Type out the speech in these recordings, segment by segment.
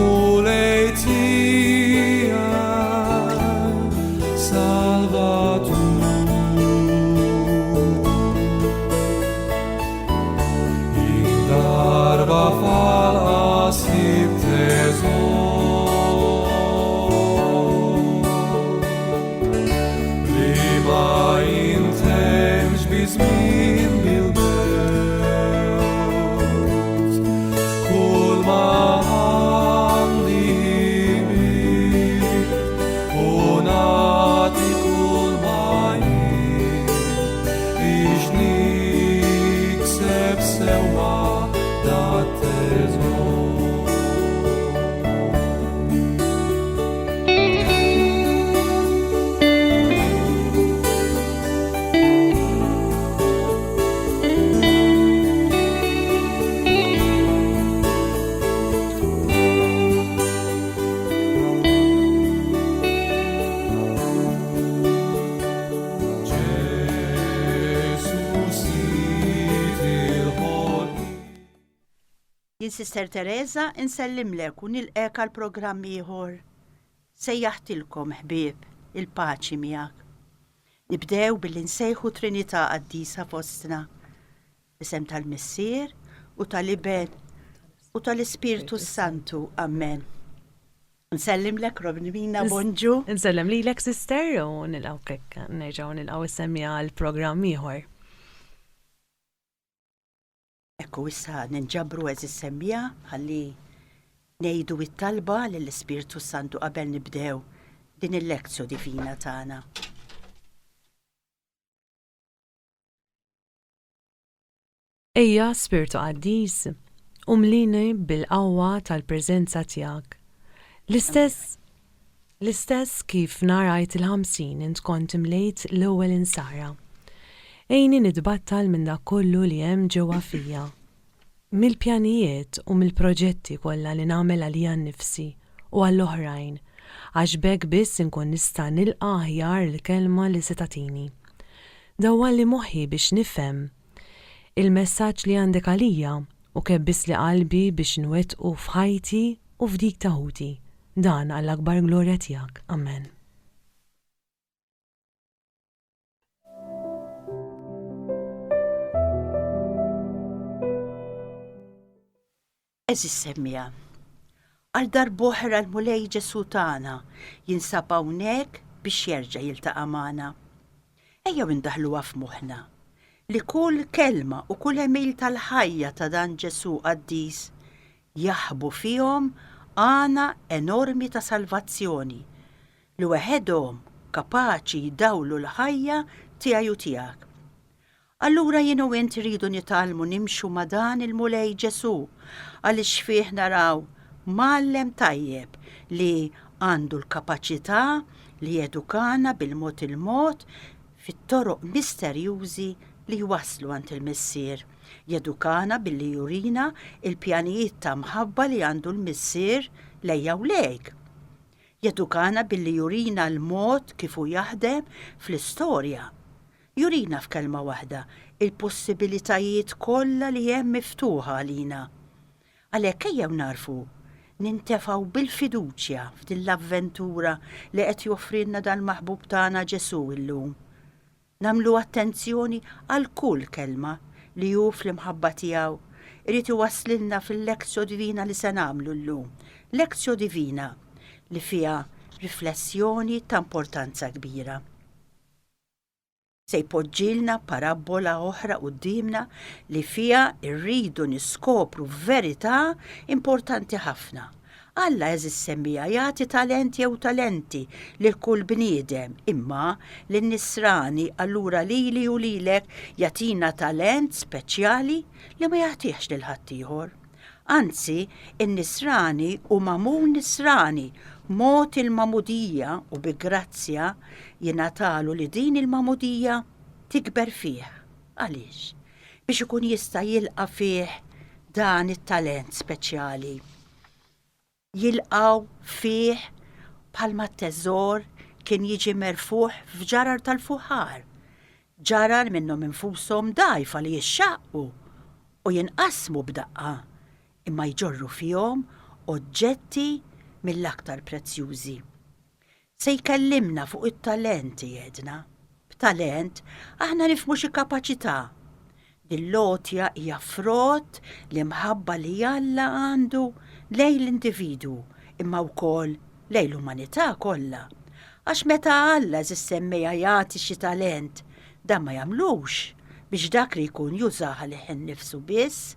Mulej tiegħi Salvatur. Jien darba falqa sib teżor li ma jintemx bi żmien bil-mewt. Kull ma għandi bih u nagħti kull ma jien biex nikseb sewwa dat-teżor. Jien Sister Teresa insellimlek u nilqek għal programm ieħor. Sejjaħtilkom ħbieb il-paċi miegħek. Nibdew billi nsejħu Trinità Qaddisa fostna. Fl-isem tal-Missier u tal-Iben u tal-Ispirtu s-Santu. Amen. Nsellimlek Robinina, bonġu. Nsellem lilek sister u nilqgħu hekk nerġgħu nilqgħu is-semmiegħa għal programm ieħor. Ekku issa ninġabru għeżież semmiegħa ħalli ngħidu it-talba lill-Ispirtu Santu qabel nibdew din il-Lectio Divina tagħna. Ejja, Spirtu Qaddis, u mlini bil-qawwa tal-preżenza tiegħek. L-istess L-istess kif nhar Għid il-Ħamsin int kont imlejt l-ewwel insara. Għinni nitbattal minn dak kollu li hemm ġewwa fija. Mill-pjanijiet u mill-proġetti kollha li nagħmel għalija nnifsi u għall-oħrajn, għax b'hekk biss inkun nista' nilqa' aħjar il-kelma li se tagħtini. Dawwalli moħħi biex nifhem il-messaġġ li għandek għalija u kebbisli qalbi biex nwettqu f'ħajti u f'dik ta' ħuti. Dan għall-akbar glorja tiegħek. Amen. Għeżież semmiegħa, għal darb'oħra l-Mulej Ġesù tagħna jinsab hawnhekk biex jerġa' jiltaqa' magħna. Ejjew indaħħluha f'moħħna li kull kelma u kull għemil tal-ħajja ta' dan Ġesù qaddis jaħbu fihom għana enormi ta' salvazzjoni li weħedhom kapaċi jdawlu l-ħajja tiegħi u tiegħek. Allura jien u int irridu nitgħallmu nimxu ma' dan il-Mulej Ġesù għaliex fih naraw mgħallem tajjeb li għandu l-kapaċità li jedukana bil-mod il-mod fit-toroq misterjużi li jwasslu għand il-Missier. Jedukana billi jurina l-pjanijiet ta' mħabba li għandu l-Missier lejja u lejk. Jedukana billi jurina l-mod kif hu jaħdem fl-istorja. Jurina f'kelma waħda il-possibilitajiet kollha li hemm miftuħa għalina. Għalhekk ejjew nagħrfu nintefgħu bil-fiduċja f'din l-avventura li qed joffrilna dal-maħbub tagħna Ġesù illum. Nagħmlu attenzjoni għal kull kelma li hu fl-imħabba tiegħu irid iwasslilna fil-Lectio Divina li se nagħmlu llum. Lectio Divina li fiha riflessjoni ta' importanza kbira. Se jpoġġilna parabbola oħra quddiemna li fiha rridu niskopru verità importanti ħafna. Alla għeżież semmiegħa jagħti talent jew talenti lil kull bniedem, imma lin-nisrani allura lili u lilek jagħtina talent speċjali li ma jagħtihx lil ħaddieħor. Anzi, in-nisrani hu magħmul nisrani mogħti l-magħmudija u bi grazzja jingħatalu li din il-magħmudija tikber fih. Għaliex? Biex ikun jista' jilqa' fih dan it-talent speċjali. Jilqgħu fih bħalma t-teżor kien jiġi merfugħ f'ġarar tal-fuħħar, ġarar minnhom infushom dgħajfa li jixxaqqu u jinqasmu b'daqqa, imma jġorru fihom oġġetti mill-aktar prezzjużi. Se jkellimna fuq it-talenti għedna. B'talent aħna nifhmu xi kapaċità. Din l-għotja hija frott l-imħabba li Alla għandu lejn l-individwu imma wkoll lejn l-umanità kollha. Għax meta Alla għeżież semmiegħa jagħti xi talent, dan ma jagħmlux biex dak li jkun jużah għalih innifsu biss,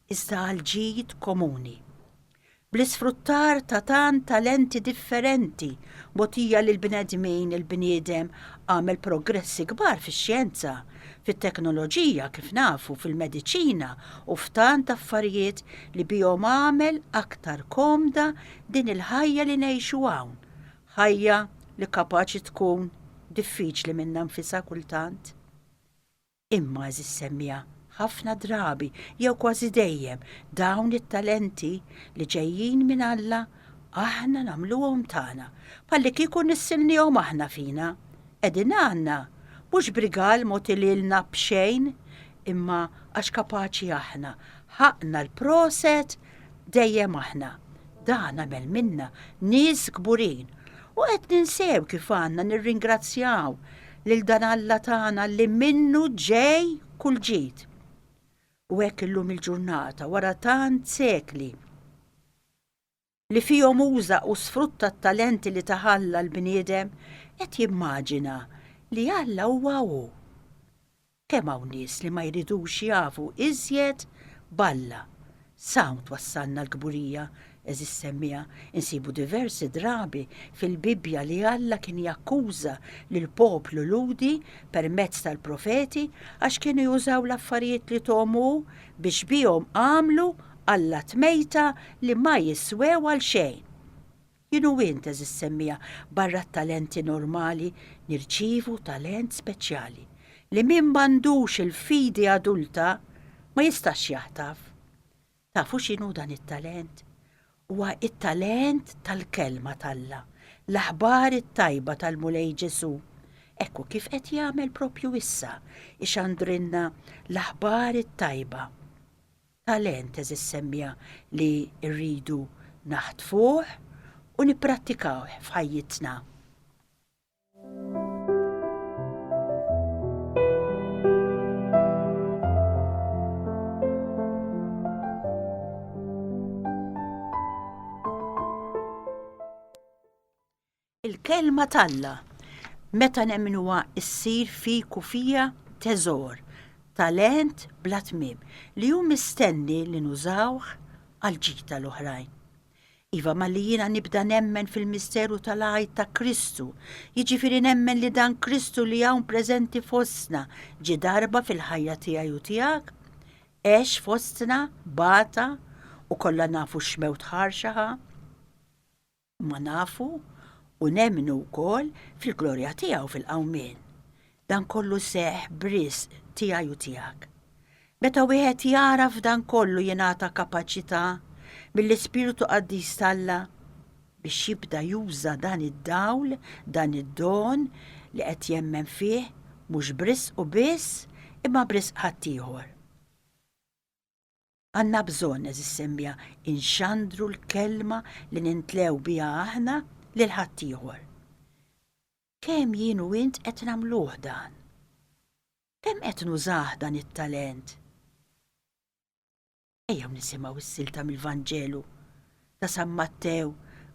iżda għall-ġid komuni. Bl-isfruttar ta' tant talenti differenti mogħtija lill-bnedmin il-bniedem għamel progressi kbar fix-xjenza, fit-teknoloġija, kif nafu, fil-mediċina u f'tant affarijiet li bihom għamel aktar komda din il-ħajja li ngħixu hawn, ħajja li kapaċi tkun diffiċli minnha nfisha kultant. Imma, għeżież semmiegħa, ħafna drabi, jew kważi dejjem, dawn it-talenti li ġejjin minn Alla aħna nagħmluhom tagħna, bħallikieku nissilniehom aħna fina. Qegħdin għandna, mhux b'rigal mogħti lilna b'xejn, imma għax kapaċi aħna, ħaqqna l-proset dejjem aħna. Dan għamel minna nies kburin u qed ninsew kif għandna nirringrazzjaw lil dan Alla tagħna li minnu ġej kull ġid. U hekk illum il-ġurnata wara tant sekli li fihom uża u sfrutta t-talenti li tah Alla l-bniedem qed jimmaġina li Alla huwa hu. Kemm hawn nies li ma jridux jafu iżjed b'Alla. S'hawn twassalna l-kburija, għeżież semmiegħa. Insibu diversi drabi fil-Bibbja li Alla kien jakkuża lill-poplu Lhudi permezz tal-profeti għax kienu jużaw l-affarijiet li thom hu biex bihom għamlu allat mejta li ma jiswew għal xejn. Jien u int, għeżież semmiegħa, barra t-talenti normali, nirċievu talent speċjali li min m'għandux il-fidi adulta ma jistax jaħtaf. Tafu x'inhu dan it-talent? Huwa t-talent tal-Kelma t'Alla, l-aħbar it-tajba tal-Mulej Ġesù. Hekk hu kif qed jagħmel proprju issa, ixandrilna l-aħbar it-tajba. Talent, għeżież semmiegħa, li rridu naħtfuh u nipprattikawh f'ħajjitna. Il-Kelma t'Alla, meta nemmnuha ssir fik u fija teżor, talent bla tmiem, li hu mistenni li nużawh għall-ġid tal-oħrajn. Iva, malli jiena nibda nemmen fil-misteru tal-Għid ta' Kristu, jiġifieri nemmen li dan Kristu li hawn preżenti fostna ġie darba fil-ħajja tiegħi u tiegħek, għex fostna, bata, u kollha nafu x'mewt ħarxa ħa, Imma nafu u nemmnu wkoll fil-glorja tiegħu fil-qawmien. Dan kollu seħħ b'risq tiegħi u tiegħek. Meta wieħed jagħraf dan kollu jingħata kapaċità mill-Ispirtu Qaddis t'Alla biex jibda juża dan id-dawl, dan id-don li qed jemmen fih mhux b'risqu biss imma b'risq ħaddieħor. Għandna bżonn, għeżież semmiegħa, inxandru l-kelma li nintlew biha aħna lil ħaddieħor. Kemm jien u int qed nagħmluh dan? Kemm qed nużah dan it-talent? Ejjew nisimgħu s-silta mill-Vanġelu ta' San Mattew,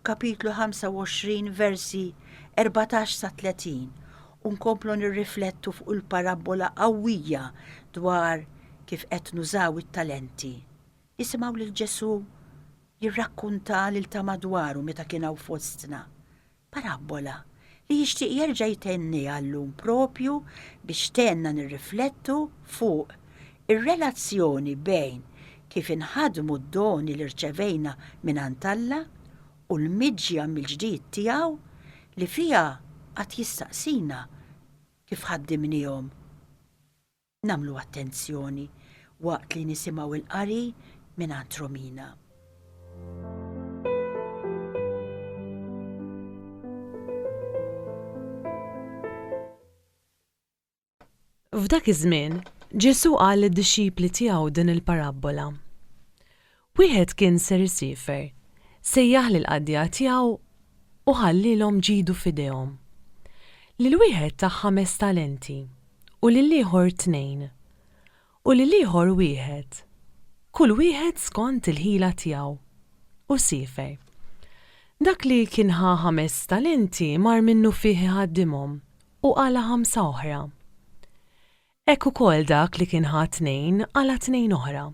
kapitlu 25 versi 14 sa 30, u nkomplu nirriflettu fuq il-parabbola qawwija dwar kif qed nużaw it-talenti. Nisimgħu lil Ġesù jirrakkunta lil ta' madwaru meta kien hawn fostna. Parabbola li jixtieq jerġa' jtenniha llum proprju biex tgħinna nirriflettu fuq ir-relazzjoni bejn kif inħaddmu d-doni li rċevejna mingħand Alla u l-miġja mill-ġdid tiegħu li fiha għad jistaqsina kif ħaddimniehom. Nagħmlu attenzjoni waqt li nisimgħu l-qari mingħand Romina. F'dak iż-żmien, Ġesù qal lid-dixxipli tiegħu din il-parabbola. Wieħed kien ser isiefer. Sejjaħ lill-qaddieha tiegħu u ħallielhom ġidu f'idejhom. Lil wieħed tah ħames talenti, u lill-ieħor tnejn, u lill-ieħor wieħed, kull wieħed skont il-ħila tiegħu, u siefer. Dak li kien ħa ħames talenti mar minnufih iħaddimhom u qala' ħamsa oħra. Hekk ukoll dak li kien ħa tnejn qala' tnejn oħra.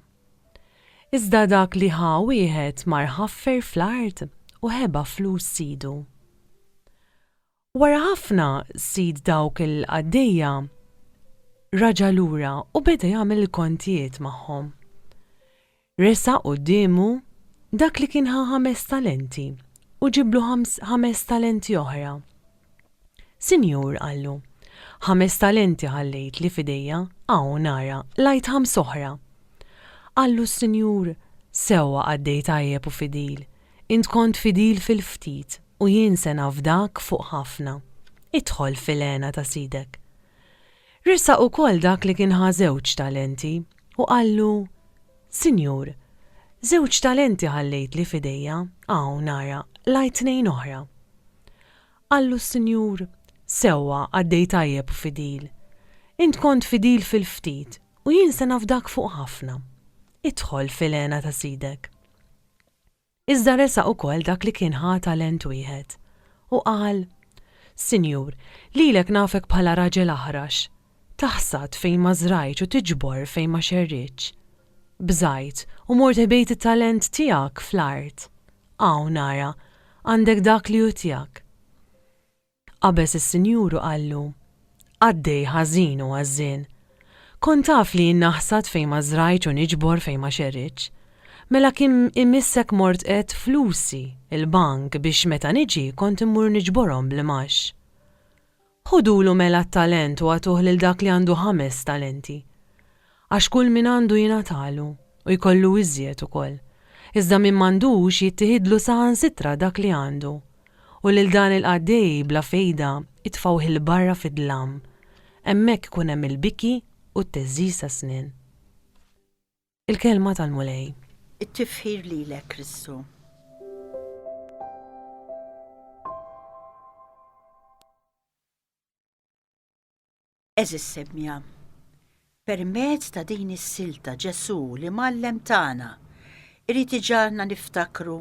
Iżda dak li ħa wieħed mar ħaffer fl-art u ħeba flus sidu. Wara ħafna sid dawk il-qaddejja raġa' lura u beda jagħmel il-kontijiet magħhom. Resaq quddiemu dak li kien ħa ħames talenti u ġieblu ħames talenti oħra. Sinjur, qallu, ħames talenti ħallejtli f'idejja, hawn, ara, qlajt ħamsa oħra. Qallu s-sinjur, Sewwa qaddej tajjeb u fidil, int kont fidil fil-ftit u jien se nafdak fuq ħafna. Idħol fil-hena ta' sidek. Resaq ukoll dak li kien ħa żewġ talenti u qallu, Sinjur, żewġ talenti ħallejtli f'idejja, hawn, ara, qlajt tnejn oħra. Qallu s-sinjur, Sewwa, qaddej tajjeb u fidil. Int kont fidil fil-ftit, u jien se nafdak fuq ħafna. Idħol fil-hena ta' sidek. Iżda resaq ukoll dak li kien ħa talent wieħed, u qal, Sinjur, lilek nafek bħala raġel aħrax, taħsad fejn ma żrajtx u tiġbor fejn ma xerridtx. Bżajt, u mort ħbejt it-talent tiegħek fl-art. Hawn, ara, għandek dak li hu tiegħek. Qabeż is-sinjur u qallu, Qaddej ħażin u għażżien! Kont taf li jien naħsad fejn ma żrajtx u niġbor fejn ma xerridtx. Mela kien imissek mort qegħedt flusi l-bank biex meta niġi kont immur niġborhom bl-imgħax. Ħudulu mela t-talent u agħtuh lil dak li għandu ħames talenti. Għax kull min għandu jingħatalu, u jkollu iżjed ukoll. Iżda min m'għandux jittiħidlu saħansitra dak li għandu. U lil dan il-qaddej bla fejda itfgħuh 'il barra fid-dlam. Hemmhekk ikun hemm il-biki u t-theżżiż tas-snien. Il-Kelma tal-Mulej. It-tifħir lilek, Kristu. Għeżież semmiegħa, permezz ta' din is-silta Ġesù, l-Imgħallem tagħna, irid iġagħalna niftakru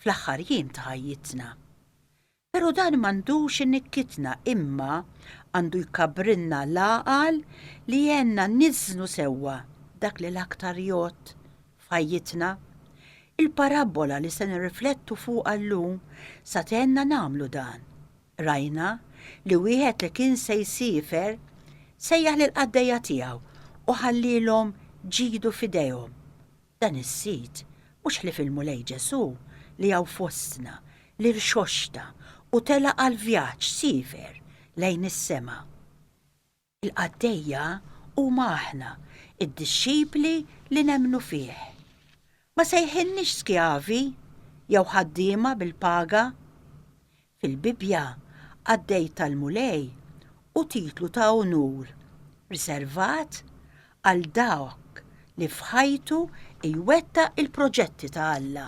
fl-aħħar jiem ta' ħajjitna. Però dan m'għandux inikkitna imma għandu jkabbrilna l-għaqal li jgħinna niżnu sewwa dak li l-aktar jgħodd f'ħajjitna. Il-parabbola li se nirriflettu fuqha llum sa tgħinna nagħmlu dan. Rajna li wieħed li kien se jsiefer sejjaħ lill-qaddejja tiegħu u ħallielhom ġidu f'idejhom. Dan is-sid mhux ħlief il-Mulej Ġesù li hawn fostna, li rxoxta u telaq għall-vjaġġ, siefer, lejn is-sema. Il-qaddejja huma aħna, id-dixxipli li nemmnu fih. Ma sejħilniex skjavi jew ħaddiema bil-paga. Fil-Bibbja, qaddej tal-Mulej hu titlu ta' unur riservat għal dawk li f'ħajtu jwettaq il-proġetti ta' Alla.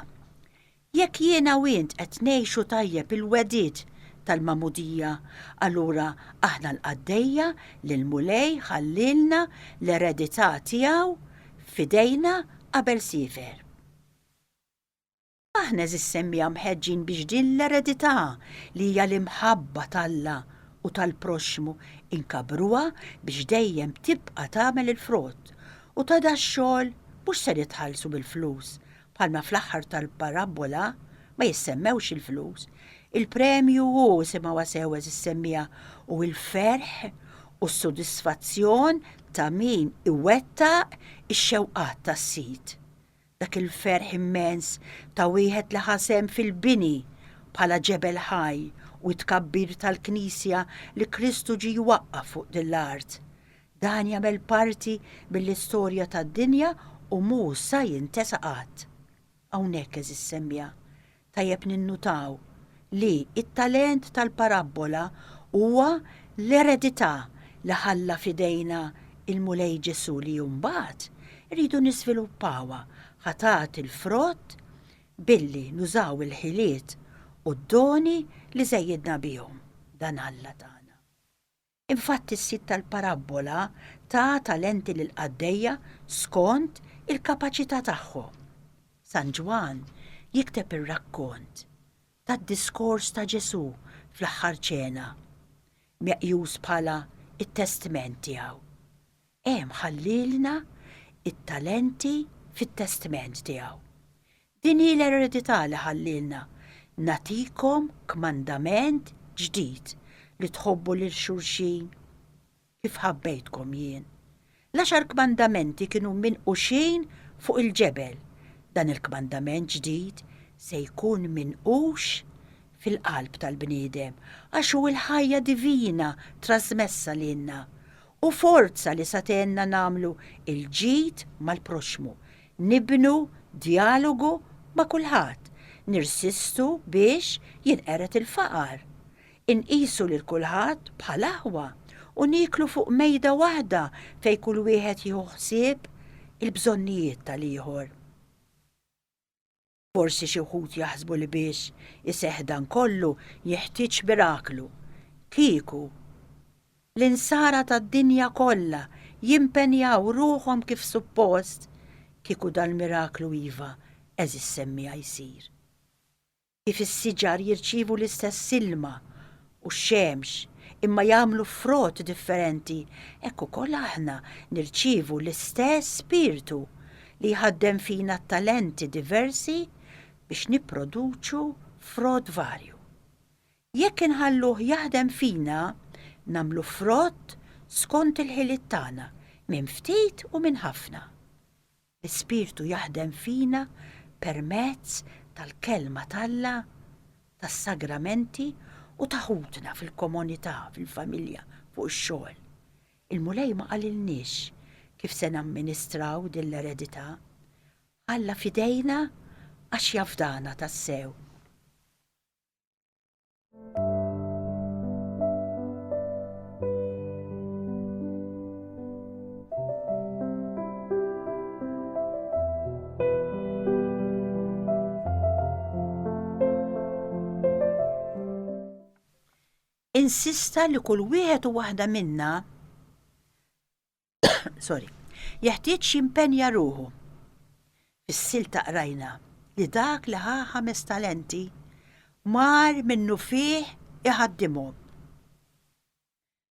Jekk jiena u int qed ngħixu tajjeb il-wegħdiet tal-magħmudija, allura aħna l-qaddejja li l-Mulej ħallielna l-eredità tiegħu f'idejna qabel siefer. Aħna għeżież semmiegħa mħeġġin biex din l-eredità li hija l-imħabba t'Alla u tal-proxxmu inkabbruha biex dejjem tibqa' tagħmel il-frott u ta' dax-xogħol mhux se nitħallsu bil-flus Bħalma fl-aħħar tal-parabbola ma jissemmewx il-flus, il-premju hu, isimgħuha sew għeżież semmiegħa, hu l-ferħ u s-sodisfazzjon ta' min iwettaq ix-xewqat tas-Sid. Dak il-ferħ immens ta' wieħed li ħa sehem fil-bini bħala ġebel ħaj u t-tkabbir tal-Knisja li Kristu ġie jwaqqaf fuq din l-art. Dan jagħmel parti mill-istorja tad-dinja u mhu sa jintesa qatt. Hawnhekk, għeżież semmiegħa, tajjeb ninnutaw li t-talent tal-parabbola huwa l-eredità li ħalla f'idejna l-Mulej Ġesù li mbagħad irridu niżviluppawha ħa tagħti l-frott. billi nużaw il-ħiliet u d-doni li żejjidna bihom dan Alla tagħna. Infatti s-sid tal-parabbola ta talenti lill-qaddejja skont il-kapaċità tagħhom. San Ġwann jikteb ir-rakkont tad-diskors ta' Ġesù fl-Aħħar Ċena, meqjus bħala t-testment tiegħu. Hemm ħallielna t-talenti fit-testment tiegħu. Din hi l-eredità li ħallielna, Nagħtikom kmandament ġdid, li tħobbu lil xulxin kif ħabbejtkom jien. L-Għaxar Kmandamenti kienu minquxin fuq il-ġebel. Dan il-kmandament ġdid se jkun minqux fil-qalb tal-bniedem għax hu l-ħajja divina trasmessa lilna u forza li sa tgħinna nagħmlu l-ġid mal-proxxmu, nibnu djalogu ma' kulħadd, nirsistu biex jinqered il-faqar, inqisu lil kulħadd bħal aħwa u nieklu fuq mejda waħda fejn kull wieħed jieħu ħsieb il-bżonnijiet tal-ieħor. Forsi xi wħud jaħsbu li biex iseħħ dan kollu jeħtieġ miraklu. Kieku l-Insara tad-dinja kollha jimpenjaw ruħhom kif suppost, kieku dal-miraklu iva, għeżież semmiegħa jsir. Kif is-siġar jirċievu l-istess ilma u x-xemx, imma jagħmlu frott differenti, hekk ukoll aħna nirċievu l-istess Spirtu li jħaddem fina t-talenti diversi biex nipproduċu frott varju. Jekk inħalluh jaħdem fina, nagħmlu frott skont il-ħiliet tagħna, min ftit u min ħafna. L-Ispirtu jaħdem fina permezz tal-Kelma t'Alla, tas-sagramenti u ta' ħutna fil-komunità, fil-familja, fuq ix-xogħol. Il-Mulej ma qalilniex kif se namministraw din l-eredità. Ħalla f'idejna għax jafdana tassew. Insista li kull wieħed u waħda minna sorry, jeħtieġ jimpenja ruħu. Fis-silta qrajna li dak li ħa ħames talenti mar minnufih iħaddimhom.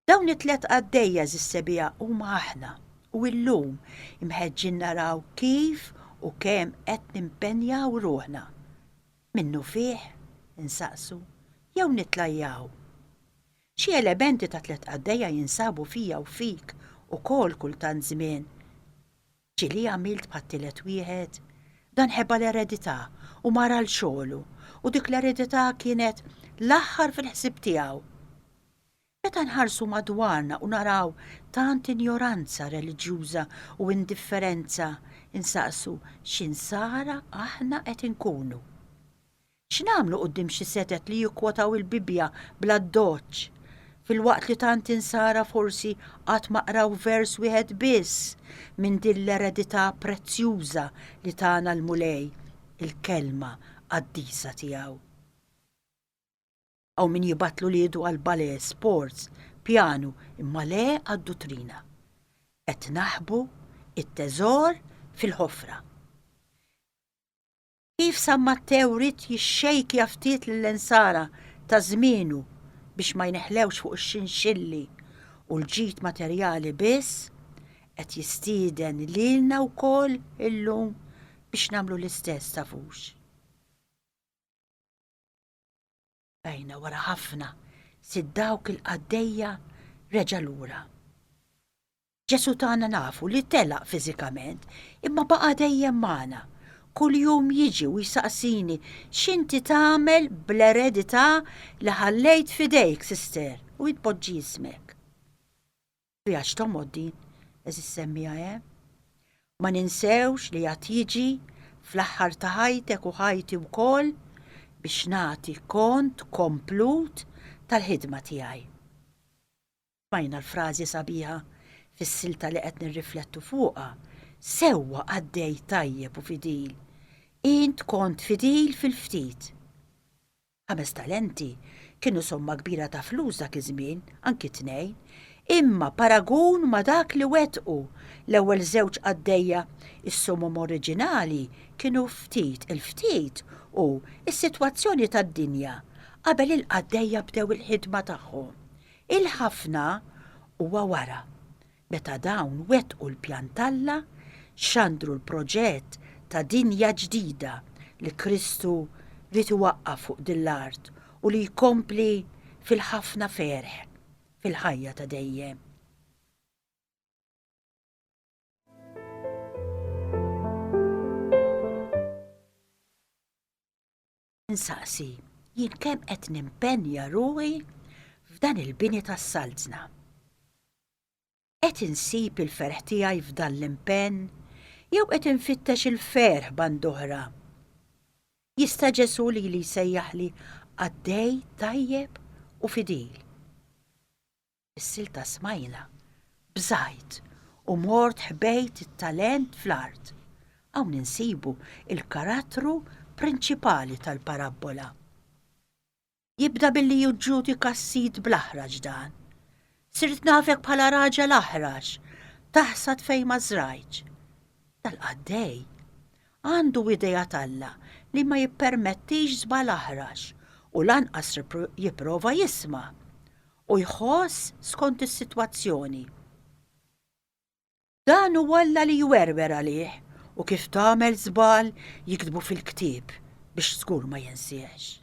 Dawn it-tlet qaddejja żis-sebigħa huma aħna u illum imħeġġin naraw kif u kemm qed nimpenjaw ruħna. Minnufih, insaqsu, jew nitlajjaw? Xi elementi ta' tlett qaddejja jinsabu fija u fik ukoll kultant żmien. Ġieli għamilt bħat-tielet wieħed? Dan ħeba l-eredità u mar għal xogħlu, u dik l-eredità kienet l-aħħar fil-ħsieb tiegħu. Meta nħarsu madwarna u naraw tant injoranza reliġjuża u indifferenza, insaqsu x'insara aħna qed inkunu. X'nagħmlu quddiem xi setet li jikkwotaw il-Bibbja bl-addoċċ, filwaqt li tant Insara forsi qatt ma qraw vers wieħed biss minn din l-eredità prezzjuża li tana l-Mulej, il-Kelma qaddisa tiegħu? Hawn min jibgħat l-uliedu għall-ballet, sports, pjanu, imma le għad-duttrina. Qed naħbu t-teżor fil-ħofra. Kif San Mattew ried jixxejkja ftit lill-Insara ta' żmienu biex ma jneħlewx fuq ix-xinxilli u l-ġid materjali biss, qed jistieden lilna wkoll illum biex nagħmlu l-istess tafux. Rajna wara ħafna sid dawk il-qaddejja reġa' lura. Ġesù tagħna nafu li telaq fiżikament, imma baqa' dejjem magħna. Kuljum jiġi u jsaqsini x'inti tagħmel bl-eredità li ħallejt f'idejk, sister, u jitpoġġi ismek. Vjaġġ tomgħod din, għeżież semmiegħa, eh? Ma ninsewx li għad jiġi fl-aħħar ta' ħajtek u ħajti wkoll biex nagħti kont komplut tal-ħidma tiegħi. Smajna l-frażi sabiħa fis-silta li qed nirriflettu fuqha, Sewwa qaddej tajjeb u fidil! Int kont fidil fil-ftit. Ħames talenti kienu somma kbira ta' flus dak iż-żmien, anki tnejn, imma paragun ma' dak li wettqu l-ewwel żewġ qaddejja is-somom oriġinali kienu ftit il-ftit u s-sitwazzjoni tad-dinja qabel il-qaddejja bdew il-ħidma tagħhom. Il-ħafna huwa wara Meta dawn wettqu l-pjan t'Alla, xandru l-proġett ta' dinja ġdida li Kristu ried iwaqqaf fuq din l-art u li jkompli fil-ħafna ferħ fil-ħajja ta' dejjem. Insaqsi, jien kemm qed nimpenja ruħi f'dan il-bini tas-Saltna? Qed insib il-ferħ tiegħi f'dan l-impenn jew qed infittex il-ferħ band'oħra? Jista' Ġesù lili jsejjaħli qaddej tajjeb u fidil? Is-silta smajna, bżajt u mort ħbejt it-talent fl-art. Hawn insibu l-karattru prinċipali tal-parabbola. Jibda billi jiġġudika s-sid bl-aħrax dan. Sirt nafek bħala raġel aħrax, taħsad fejn ma żrajtx. Dal-qaddej għandu idea t'Alla li ma jippermettix żball aħrax u lanqas jipprova jisma' u jħoss skont is-sitwazzjoni. Dan hu Alla li jwerwer għalih u kif tagħmel żball jiktbu fil-ktieb biex żgur ma jinsihx.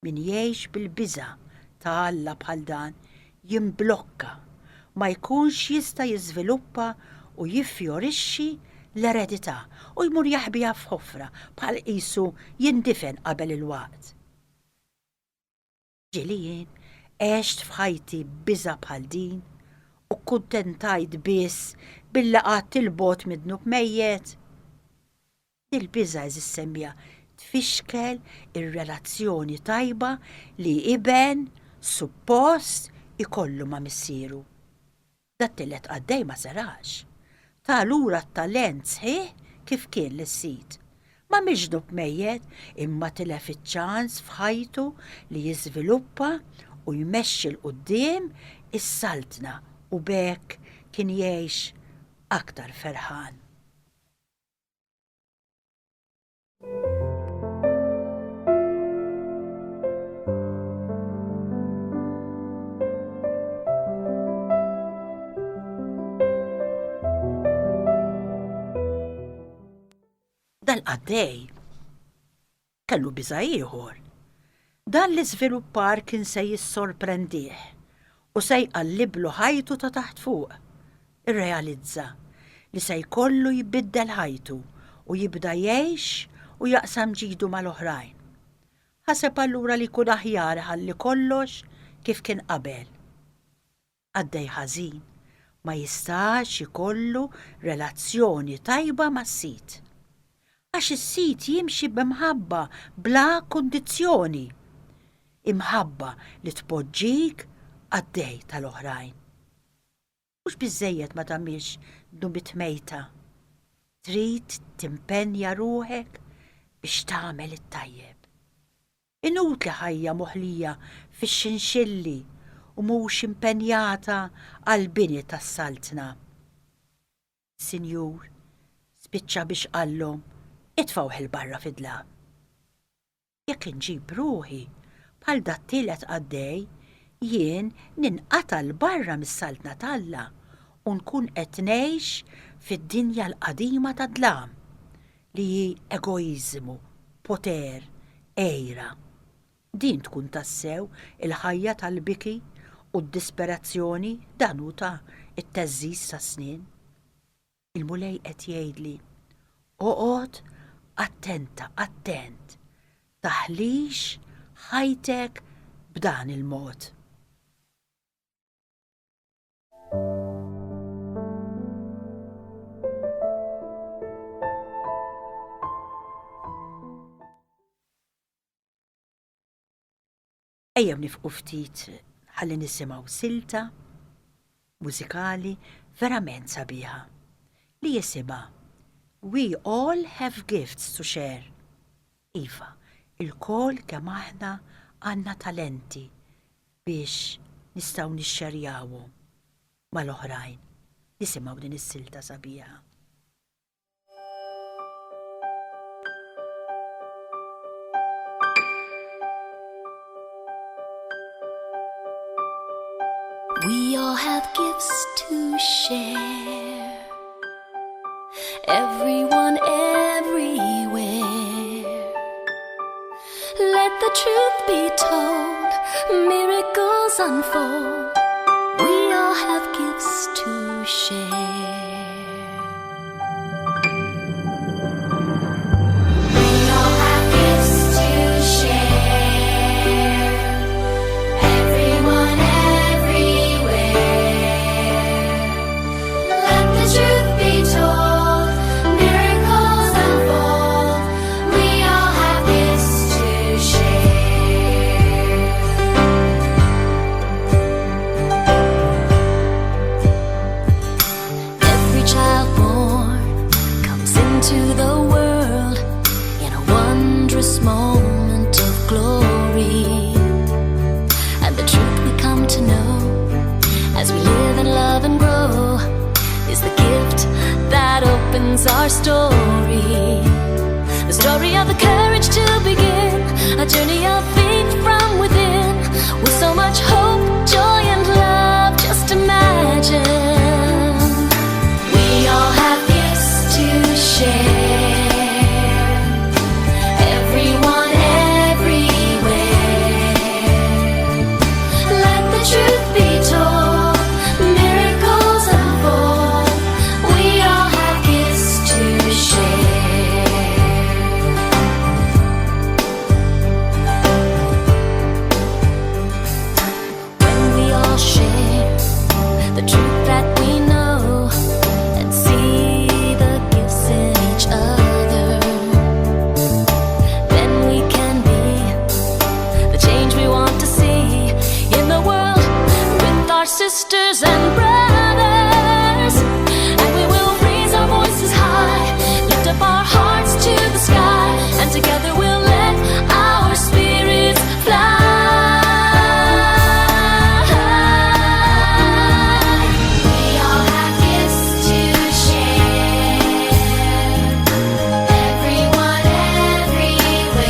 Min jgħix bil-biża' ta' Alla bħal dan jimblokka, ma jkunx jista' jiżviluppa u jiffjorixxi l-eredità u jmur jaħbiha f'ħofra bħal qisu jindifen qabel il-waqt. Ġieli jien għext f'ħajti b'biża' bħal din u kkuntentajt biss billi qgħadt 'il bogħod mid-dnub mejjet? Dil-biża' għeżież semmiegħa tfixkel ir-relazzjoni tajba li iben suppost ikollu ma' missieru. Dat-tielet qaddej ma seraqx. Ta lura t-talent sħiħ kif kien lis-sid. M'għamilx dnub mejjet imma tilef iċ-ċans f'ħajtu li jiżviluppa u jmexxi 'l quddiem is-Saltna u b'hekk kien jgħix aktar ferħan. Dal-qaddej kellu biża' ieħor. Dan l-iżviluppar kien se jissorprendih u se jqalliblu ħajtu ta' taħt fuq. Irrealizza li se jkollu jbiddel ħajtu u jibda jgħix u jaqsam ġidu mal-oħrajn. Ħaseb allura li jkun aħjar iħalli kollox kif kien qabel. Qaddej ħażin ma jistax ikollu relazzjoni tajba mas-sid. Għax is-sid jimxi b'imħabba bla kundizzjoni. Imħabba li tpoġġik qaddej tal-oħrajn. Mhux biżżejjed ma tagħmilx dnubiet mejta. Trid timpenja ruħek biex tagħmel it-tajjeb. Inutli ħajja moħlija fix-xinxilli u mhux impenjata għall-bini tas-Saltna. Is-Sinjur spiċċa biex qallhom, Itfgħuh 'il barra fid-dlam. Jekk inġib ruħi bħal dat-tielet qaddej, jien ninqata' 'l barra mis-Saltna t'Alla u nkun qed ngħix fid-dinja l-qadima tad-dlam, li hi egoiżmu, poter, għira. Din tkun tassew il-ħajja tal-biki u d-disperazzjoni, dan hu ta' t-theżżiż tas-snien. Il-Mulej qed jgħidli, Oqgħod attenta, attent, taħlix ħajtek b'dan il-mod. Ejjew nifqu ftit ħalli nisimgħu silta mużikali verament sabiħa li jisimha. We all have gifts to share. Iva, ilkoll kemm aħna għandna talenti biex nistgħu nixxerjawhom mal-oħrajn. Nisimgħu din is-silta sabiħa. We all have gifts to share. Everyone, everywhere. Let the truth be told, miracles unfold. We all have gifts to share. We all have gifts to share. Everyone, everywhere. Let the truth be told, miracles unfold. We all have gifts to share. Every child born comes into the world in a wondrous moment of glory. And the truth we come to know as we live and love and grow is the gift that opens our story. The story of the courage to begin a journey of faith from within with so much hope, joy, and love. Just imagine. We all have gifts to share. Everyone, everywhere. Let the truth be told, miracles unfold. We all have gifts to share. When we all share the truth that we know and see the gifts in each other, then we can be the change we want to see in the world with our sisters and brothers. And we will raise our voices high, lift up our hearts to the sky, and together we'll let our spirits fly. We all have gifts to share. Everyone, everywhere.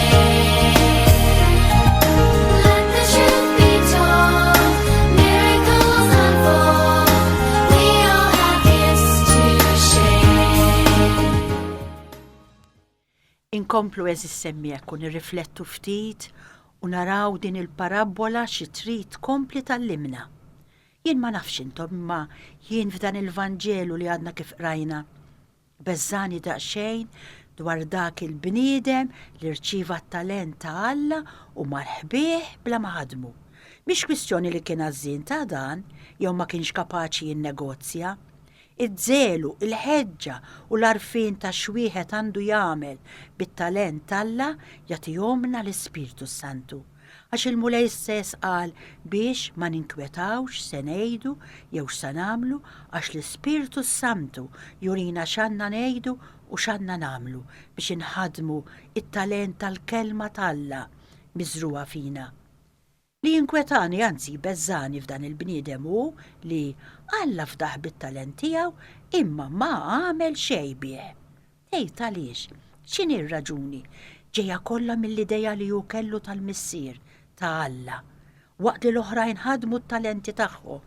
Let the truth be told, miracles unfold. We all have gifts to share. Inkomplu għeżież semmiegħek u nirriflettu ftit u naraw din il-parabbola xi trid tkompli tgħallimna. Jien ma nafx intom imma jien f'dan il-Vanġelu li għadna kif qrajna beżżagħni daqsxejn dwar dak il-bniedem li rċieva t-talent ta' Alla u mar ħbieh bla ma ħadmu. Mhix kwistjoni li kien għażżien ta' dan jew ma kienx kapaċi jinnegozja. Iż-żelu, il-ħeġġa u l-għarfien ta' x'wieħed għandu jagħmel bit-talent t'Alla jagħtihomlna l-Ispirtu s-Santu. Għax il-Mulej stess qal biex ma ninkwetawx x'se ngħidu jew x'sa nagħmlu għax l-Ispirtu s-Santu jurina x'għandna ngħidu u x'għandna nagħmlu biex inħaddmu t-talent tal-Kelma t'Alla miżrugħa fina. Li jinkwetani, anzi jbeżżagħni f'dan il-bniedem hu li Alla fdah bit-talent tiegħu imma ma għamel xejn bih. Tgħid għaliex? X'inhi r-raġuni? Ġejja kollha mill-idea li hu kellu tal-Missier, ta' Alla, waqt li l-oħrajn ħadmu t-talenti tagħhom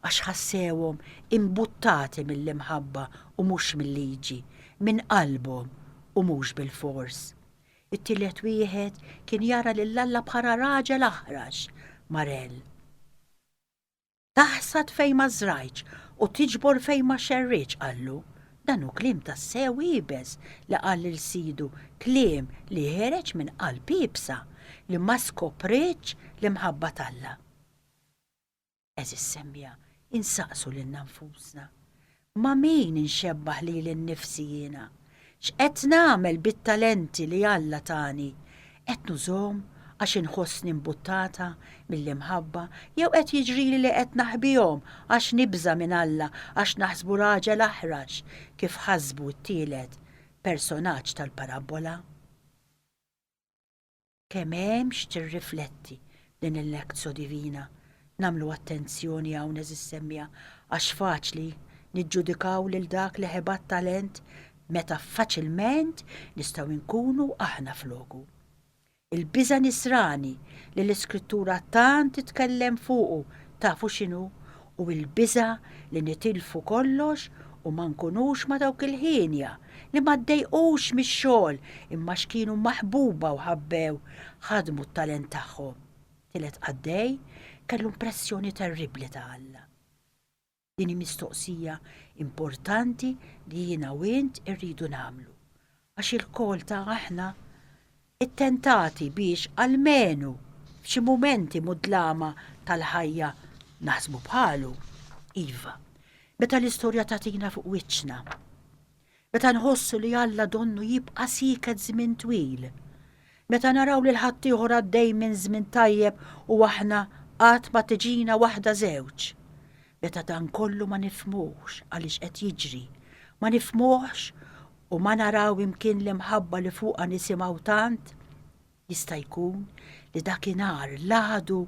għax ħassewhom imbuttati mill-imħabba u mhux mil-liġi, minn qalbhom u mhux bilfors. It-tielet wieħed kien jara lil Alla bħala raġel aħrax, Marell. Taħsad fejn ma żrajtx u tiġbor fejn ma xerridtx, qallu. Dan hu kliem tassew iebes li qal lil sidu, kliem li ħereġ minn qalb iebsa li ma skopritx l-imħabba t'Alla. Għeżież semmiegħa, insaqsu lilna nfusna, Ma' min inxebbah lili nnifsi jiena? X'qed nagħmel bit-talenti li Alla tani? Qed nużhom għax inħossni mbuttata mill-imħabba jew qed jiġrili li qed naħbihom għax nibża' minn Alla għax naħsbu raġel aħrax kif ħasbu t-tielet? personaġġ tal-parabbola. Kemm hemm x'tirrifletti din il-lectio divina. Nagħmlu attenzjoni hawn għeżież semmiegħa għax faċli niġġudikaw lil dak li ħeba t-talent meta faċilment nistgħu nkunu aħna floku. Il-biża' nisrani li l-Iskrittura tant titkellem fuqu tafu x'inhu? Hu l-biża' li nitilfu kollox u ma nkunux ma' dawk il-hienja li ma ddejqux mix-xogħol imma għax kienu maħbuba u ħabbew ħadmu t-talent tagħhom. Tielet qaddej kellu impressjoni terribbli ta' Alla. Din hi mistoqsija importanti li jiena u int irridu nagħmlu. Għax ilkoll ta' aħna ttentati biex almenu f'xi mumenti mudlama tal-ħajja naħsbu bħalu. Iva, meta l-istorja tagħtina fuq wiċċna. Meta nħossu li Alla donnu jibqa' sieket żmien twil. Meta naraw lil ħaddieħor għaddej minn żmien tajjeb u aħna qatt ma tiġina waħda żewġ. Meta dan kollu ma nifhmuhx għaliex qed jiġri, ma nifhmuhx u ma naraw imkien l-imħabba li fuqha nisimgħu tant, Jista' jkun li dakinhar l-għadu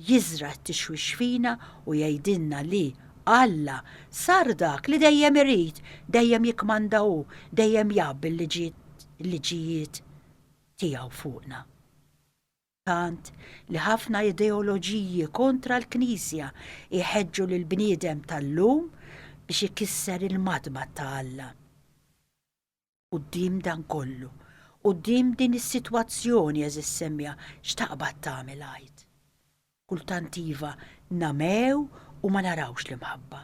jiżra' t-tixwix fina u jgħidilna li Alla sar dak li dejjem irid, dejjem jikkmanda hu, dejjem jgħabbi l-liġijiet tiegħu fuqna. Tant li ħafna ideoloġiji kontra l-Knisja jħeġġu lill-bniedem tal-lum biex ikisser il-madmad ta' Alla. Quddiem dan kollu, quddiem din is-sitwazzjoni għeżież semmiegħa, x'taqbad tagħmel għid? Kultant iva nagħmew u ma narawx l-imħabba.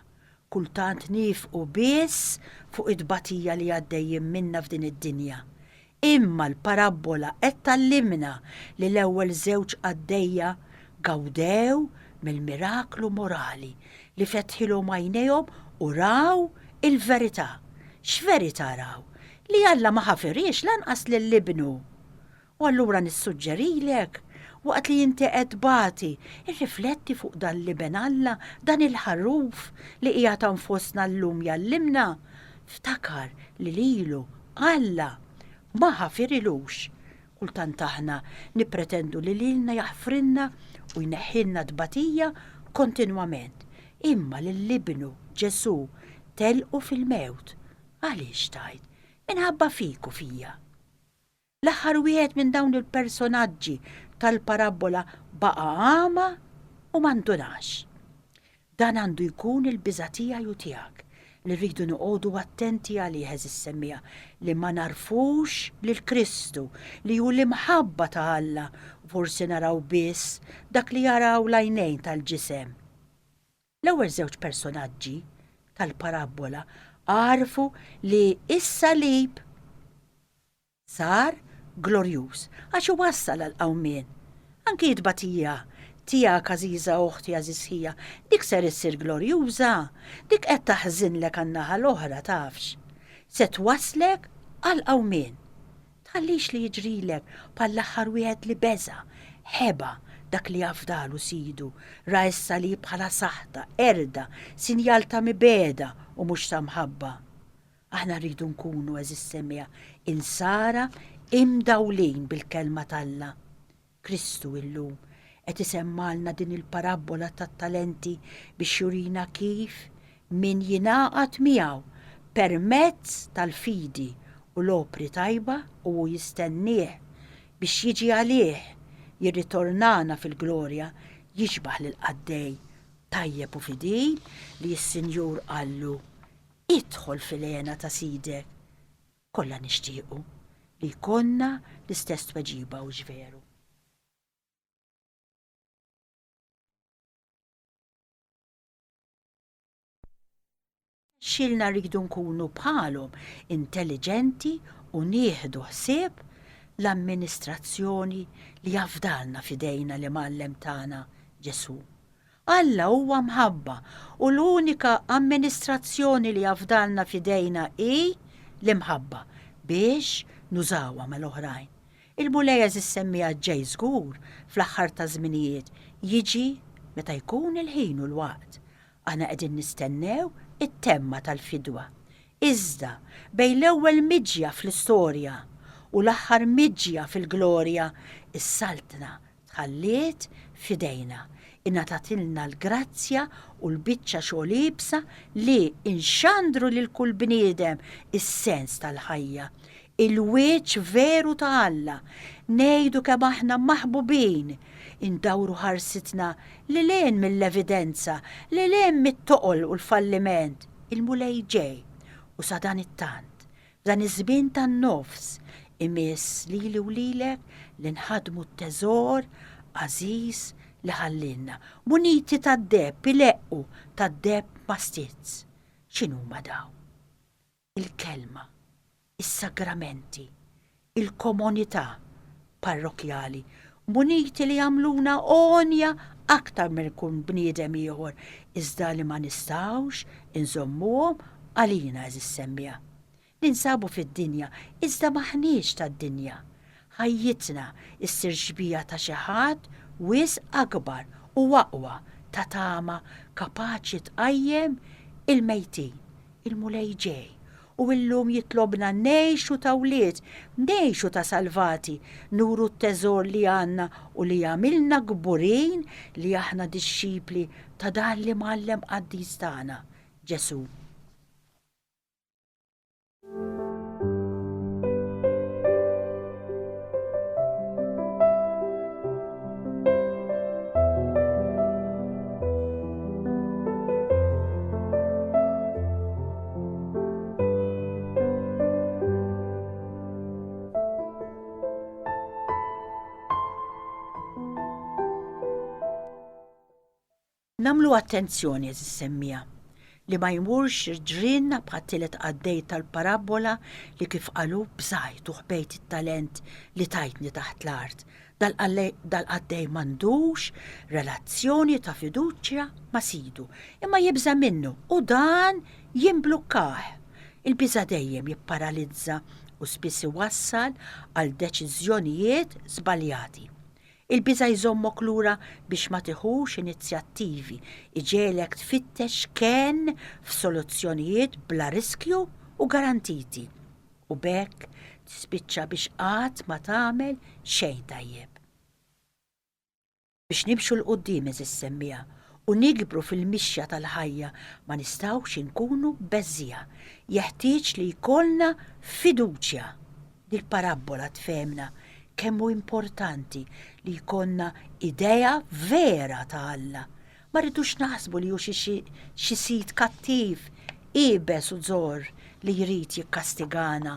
Kultant niefqu biss fuq it-tbatija li għaddejjin minnha f'din id-dinja. Imma l-parabbola qed tgħallimna li l-ewwel żewġ qaddejja gawdew mill-miraklu morali li fetħilhom għajnejhom u raw il-verità. X'verità raw? Li Alla ma ħafirhiex lanqas lil Ibnu. U allura nissuġġerilek, waqt li inti qed tbati, irrifletti fuq dan l-Iben Alla, dan il-Ħaruf li qiegħed hawn fostna llum jgħallimna. Ftakar li lilu Alla ma ħafirilux. Kultant aħna nippretendu li lilna jaħfrilna u jneħħilna t-tbatija kontinwament, imma lil Ibnu, Ġesù, telqu fil-mewt. Għaliex tgħid? Minħabba fik u fija. L-aħħar wieħed minn dawn il-personaġġi tal-parabbola baqa' agħma u ma ndunax. Dan għandu jkun il-biża' tiegħi u tiegħek, li rridu noqogħdu attenti għalih, għeżież semmiegħa, li ma nagħrfux lil Kristu, li hu l-imħabba ta' Alla, u forsi naraw biss dak li jaraw l-għajnejn tal-ġisem. L-ewwel żewġ personaġġi tal-parabbola għarfu li s-salib Sar glorjuż, għax iwassal għall-qawmien. Anki t-tbatija tiegħek, għażiża oħti, għażiż ħija, dik ser issir glorjuża. Dik qed taħżinlek għan-naħa l-oħra, tafx. Se twasslek għall-qawmien. Tħallix li jiġrilek bħall-aħħar wieħed li beża', ħeba dak li afdalu sidu, ra s-salib bħala saħta, qerda, sinjal ta' mibegħda u mhux ta' mħabba. Aħna rridu nkunu, għeżież semmiegħa, insara imdawlin bil-Kelma t'Alla. Kristu illum qed isemmgħalna din il-parabbola tat-talenti biex jurina kif min jingħaqad miegħu permezz tal-fidi u l-opri tajba u hu jistennieh biex jiġi għalih, jirritornana fil-glorja, jixbah lill-qaddej tajjeb u fidil li s-Sinjur qallu, Idħol fil-hena ta' Sidek. Kollha nixtiequ li jkollna l-istess tweġiba, hux veru? Xilna rridu nkunu bħalhom, intelliġenti u nieħdu ħsieb l-amministrazzjoni li afdalna f'idejna l-Imgħallem tagħna Ġesù. Alla huwa mħabba u l-unika amministrazzjoni li afdalna f'idejna hi l-imħabba biex nużawha mal-oħrajn. Il-Mulej għeżież semmiegħa ġej żgur fl-aħħar taż-żminijiet, jiġi meta jkun il-ħin u l-waqt. Aħna qegħdin nistennew it-temma tal-fidwa. Iżda, bejn l-ewwel miġja fl-istorja u l-aħħar miġja fil-glorja, is-Saltna tħalliet f'idejna. Ingħatatilna l-grazzja u l-biċċa xogħol iebsa li nxandru lil kull bniedem is-sens tal-ħajja, il-wiċċ veru ta' Alla, ngħidu kemm aħna maħbubin, indawru ħarsitna lil hinn mill-evidenza, lil hinn mit-toqol u l-falliment. Il-Mulej ġej, u sadanittant, f'dan iż-żmien tan-nofs, imiss lili u lilek li nħaddmu t-teżor għażiż li ħallielna, muniti tad-deheb ileqqu tad-deheb mastizz. X'inhuma dawn? Il-Kelma, is-sagramenti, il-komunità parrokkjali, muniti li jagħmluna għonja aktar minn kull bniedem ieħor, iżda li ma nistgħux inżommuhom għalina għeżież semmiegħa. Ninsabu fid-dinja, iżda m'aħniex tad-dinja. Ħajjitna ssir xbieha ta' xi ħadd wisq akbar u aqwa ta' tama kapaċi tqajjem il-mejtin. Il-Mulej ġej, u illum jitlobna ngħixu ta' wlied, ngħixu ta' salvati, nuru t-teżor li għandna u li jagħmilna kburin li aħna dixxipli ta' dan l-Imgħallem qaddis tagħna, Ġesù. Nagħmlu attenzjoni, għeżież semmiegħa, li ma jmurx ġrienna bħat-tielet qaddej tal-parabbola li kif qalu bżajt u ħbejt it-talent li tajtni taħt l-art. Dal-qaddej m'għandux relazzjoni ta' fiduċja ma' sidu, imma jibża' minnu u dan jimblukkah. Il-biża' dejjem jipparalizza u spiss iwassal għal deċiżjonijiet żbaljati. Il-biża' jżommok lura biex ma tiħux inizjattivi, iġegħlek tfittex kenn f'soluzzjonijiet bla riskju u garantiti, u b'hekk tispiċċa biex qatt ma tagħmel xejn tajjeb. Biex nimxu 'l quddiem, għeżież semmiegħa, u nikbru fil-mixja tal-ħajja ma nistgħux inkunu beżżiegħa. Jeħtieġ li jkollna fiduċja. Dil-parabbola tfehmna kemm hu importanti li jkollna idea vera ta' Alla. Ma rridux naħsbu li hu xi xi sid kattiv, iebes u zorr li jrid jikkastigana.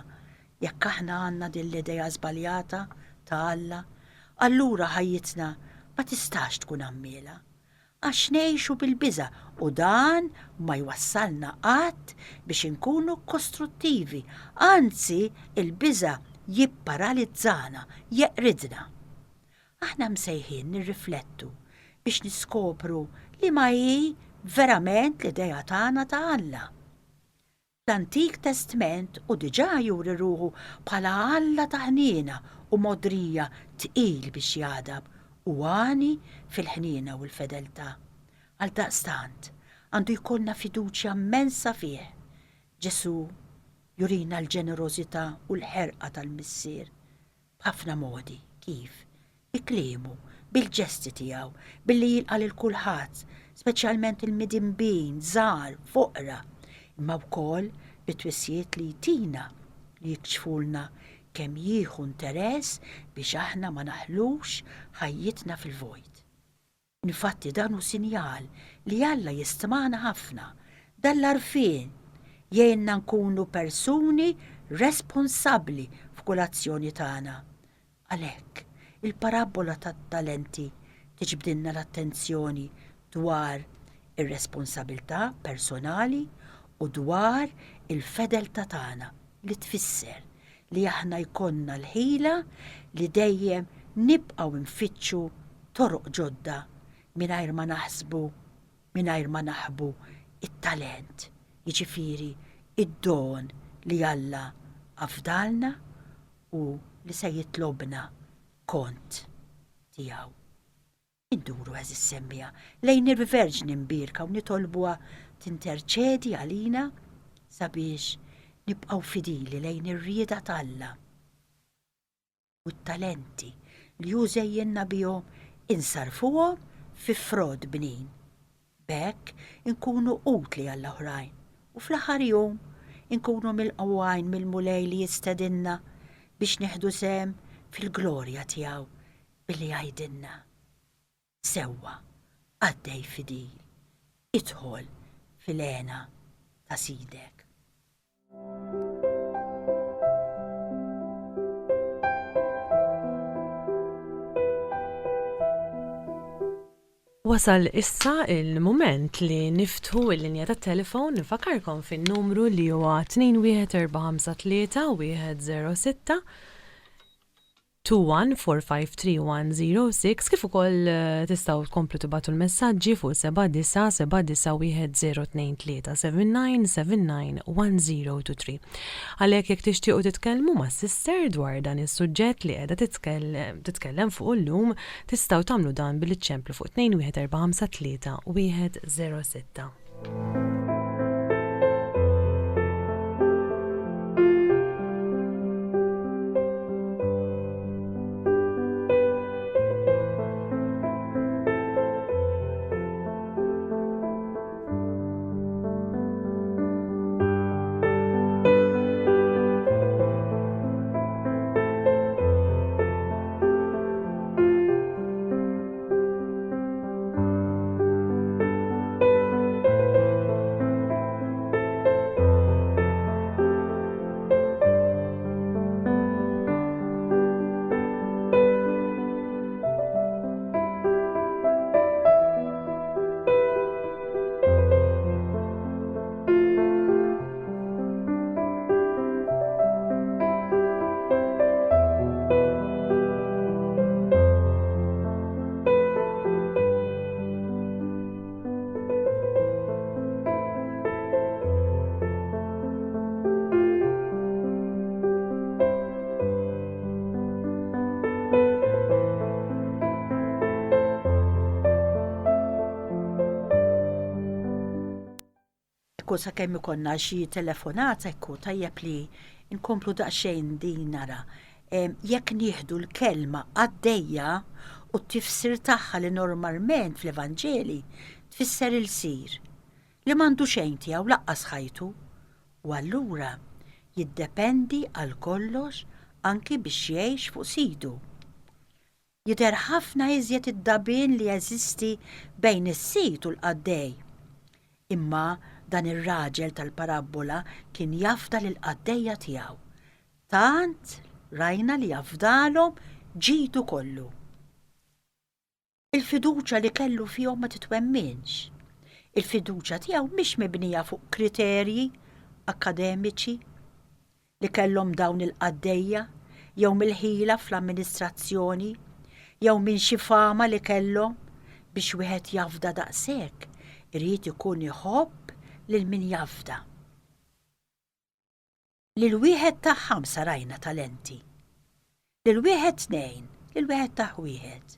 Jekk aħna għandna din l-idea żbaljata ta' Alla, allura ħajjitna ma tistax tkun għammiela. Għax ngħixu bil-biża' u dan ma jwassalna qatt biex inkunu kostruttivi, anzi l-biża' jipparalizzana, jeqridna. Aħna msejħin nirriflettu biex niskopru liema hi verament l-idea tagħna ta' Alla. Fl-Antik Testment hu diġà juri ruħu bħala Alla ta' ħniena u mogħdrija tqil biex jagħdab u għani fil-ħniena u l-fedeltà. Għaldaqstant, għandu jkollna fiduċja mmensa fih. Ġesù jurina l-ġenerożità u l-ħerqa tal-Missier. B'ħafna modi. Kif? Bi kliemu, bil-ġesti tiegħu, billi jilqa' lil kulħadd, speċjalment il-midinbin, żgħar, foqra, imma wkoll bit-twissijiet li jtina li jikxfulna kemm jieħu interess biex aħna ma naħlux ħajjitna fil-vojt. Infatti dan hu sinjal li Alla jistmana ħafna. Dan l-għarfien jgħinna nkunu persuni responsabbli f'kull azzjoni tagħna. Għalhekk, il-parabbola tat-talenti tiġbdilna l-attenzjoni dwar ir-responsabilità personali u dwar il-fedeltà tagħna li tfisser li aħna jkollna l-ħila li dejjem nibqgħu nfittxu toroq ġodda mingħajr ma naħsbu, mingħajr ma naħbu t-talent, jiġifieri d-don li Alla afdalna u li se jitlobna kont tiegħu. Induru, għeżież semmiegħa, lejn il-Verġni Mbierka u nitolbuha tinterċedi għalina sabiex. Nibqgħu fidili lejn ir-rieda t'Alla u t-talenti li hu żejjinna bihom insarrfuhom fi frott bnin. B'hekk inkunu utli għall-oħrajn u fl-aħħar jum inkunu milqugħin mill-Mulej li jistedinna biex nieħdu sehem fil-glorja tiegħu billi jgħidilna, Sewwa, qaddej fidil, idħol fil-hena ta' Sidek. Wasal issa il-mument li niftħu l-linja tat-telefon, nfakarkom fin-numru li huwa 21453 106 21453106 kif ukoll tistgħu tkomplu tibagħtu l-messaġġi fuq 79791023 79791023. Għalhekk jekk tixtiequ titkellmu mas-sister dwar dan is-suġġett li qiegħda titkellem fuqu llum, tistgħu tagħmlu dan billi ċċemplu fuq 21453 106. Ekku sakemm ikollna xi telefonata ekku tajjeb li nkomplu daqsxejn din nara. Jekk nieħdu l-kelma qaddejja u t-tifsir tagħha li normalment fl-Evanġeli tfisser ilsir, li m'għandu xejn tiegħu laqqas ħajtu, u allura jiddependi għal kollox anki biex jgħix fuq sidu. Jidher ħafna iżjed id-dagħbien li jeżisti bejn is-sid u l-qaddej. Imma dan ir-raġel tal-parabbola kien jafda lill-qaddejja tiegħu. Tant rajna li afdalhom ġidu kollu. Il-fiduċja li kellu fihom ma titwemminx. Il-fiduċja tiegħu mhix mibnija fuq kriterji akkademiċi li kellhom dawn il-qaddejja jew mill-ħila fl-amministrazzjoni jew minn xi fama li kellhom, biex wieħed jafda daqshekk irid ikun iħobb lil min jafda. Lil wieħed tah ħamsa rajna talenti, lil wieħed tnejn, lil wieħed tah wieħed.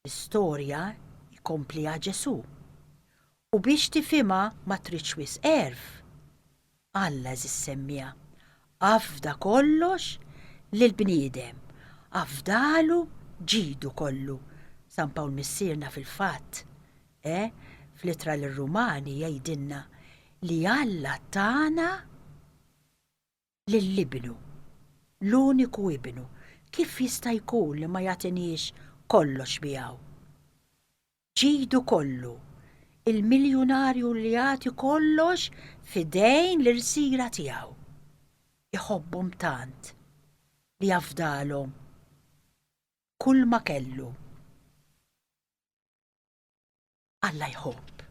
L-istorja jkompliha Ġesù. U biex tifhimha ma tridx wisq għerf. Alla għeżież semmiegħa, afda kollox lill-bniedem, afdalu ġidu kollu. San Pawl Missierna fil-fatt, eh, fl-Ittra lir-Rumani jgħidilna li Alla tana lil Ibnu, l-uniku Ibnu, kif jista' jkun li ma jagħtiniex kollox miegħu? Ġidu kollu, il-miljunarju li jagħti kollox f'idejn l-irsira tiegħu. Iħobbhom tant li jafdalhom kulma kellu. Alla jħobb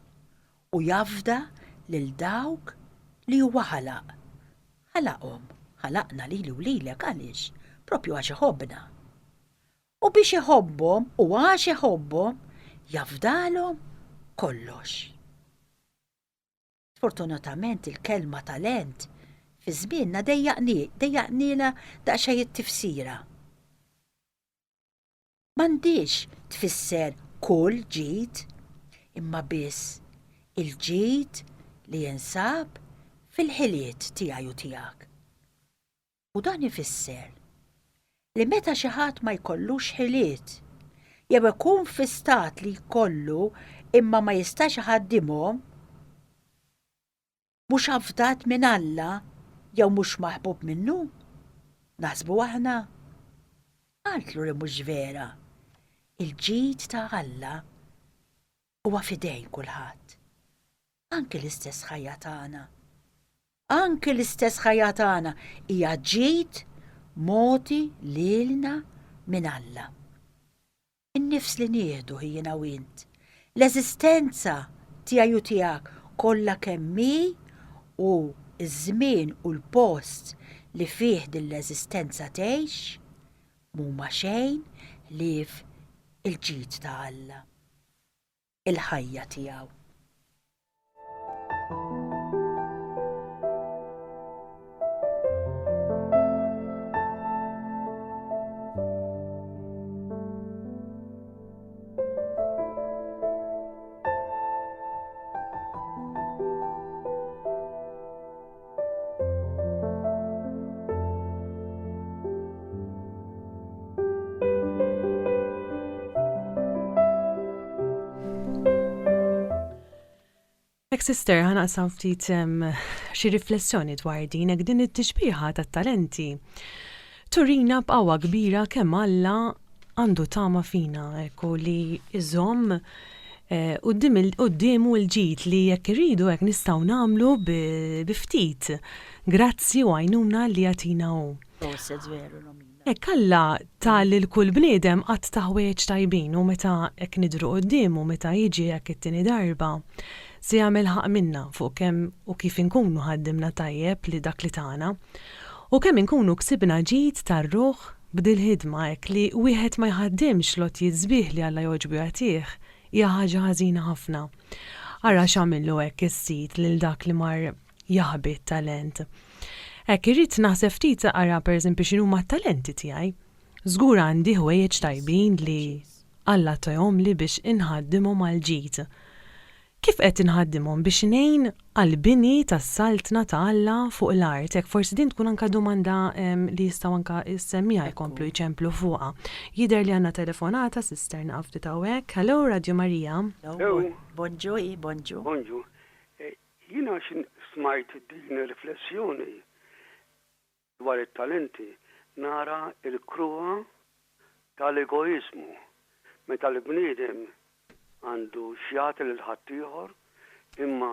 u jafda lil dawk li huwa ħalaq. Ħalaqhom, ħalaqna lili u lilek għaliex? Propju għax iħobbna. U biex iħobbhom u għax iħobbhom jafdalhom kollox. Sfortunatament il-kelma talent fi żmienna dejjaqni, dejjaqnielha daqsxejn it-tifsira. M'għandhiex tfisser kull ġid, imma biss il-ġid li jinsab Fil-ħiliet tiegħi u tiegħek. U dan ifisser li meta xi ħadd ma jkollux ħiliet, jew ikun fi stat li jkollu imma ma jistax iħaddimhom, mhux afdat minn Alla jew mhux maħbub minnu? Naħsbu aħna? Altru li mhux vera. Il-ġid ta' Alla huwa f'idejn kulħadd. Anki l-istess ħajja tagħna. Anki l-istess ħajja tagħna hija ġid mogħti lilna minn Alla. In-nifs li nieħdu jiena u int, l-eżistenza tiegħi u tiegħek kollha kemm hi u ż-żmien u l-post li fih din l-eżistenza tgħix, m'huma xejn ħlief il-ġid ta' Alla. Il-ħajja tiegħu. Hekk sister, ħa naqsam ftit xi riflessjoni dwar din, hekk din it-tixbiha tat-talenti turina b'qawwa kbira kemm Alla għandu tama fina, hekk u li jżomm eh, quddiemu l-ġid li jekk irridu hekk nistgħu nagħmlu bi ftit grazzi u għajnuna li jagħtina hu. Proset veru Romina. Hekk Alla ta lil kull bniedem għadd ta' ħwejjeġ tajbin u meta hekk nidhru quddiemu meta jiġi hekk it-tieni darba, se jagħmel ħaqq minna fuq kemm u kif inkunu ħaddimna tajjeb li dak li tana, u kemm inkunu ksibna ġid tar-ruħ b'dil-ħidma hekk li wieħed ma jħaddimx l-għotjiet sbieħ li Alla jogħġbu jagħtih hija ħaġa ħażina ħafna. Ara x'għamillu hekk is-Sid lil dak li mar jaħbi t-talent. Hekk irrid naħseb ftit ara pereżempju x'inhuma t-talenti tiegħi. Żgur għandi ħwejjeġ tajbin li Alla tahomli biex inħaddimhom għall-ġid. Kif qed inħaddimhom biex ngħin għall-bini tas-Saltna ta' Alla fuq l-art? Hekk forsi din tkun anke domanda li jistgħu anke s-semmiegħa jkomplu jċemplu fuqha. Jidher li għandna telefonata, sister naqaf ftit hawnhekk. Hello, Radio Maria. Hello. Bonġu, bonġu. Bonġu. Jien għax smajt din ir-riflessjoni dwar it-talenti nara l-kruha tal-egoiżmu meta l-bniedem għandu x'jagħti lil ħaddieħor imma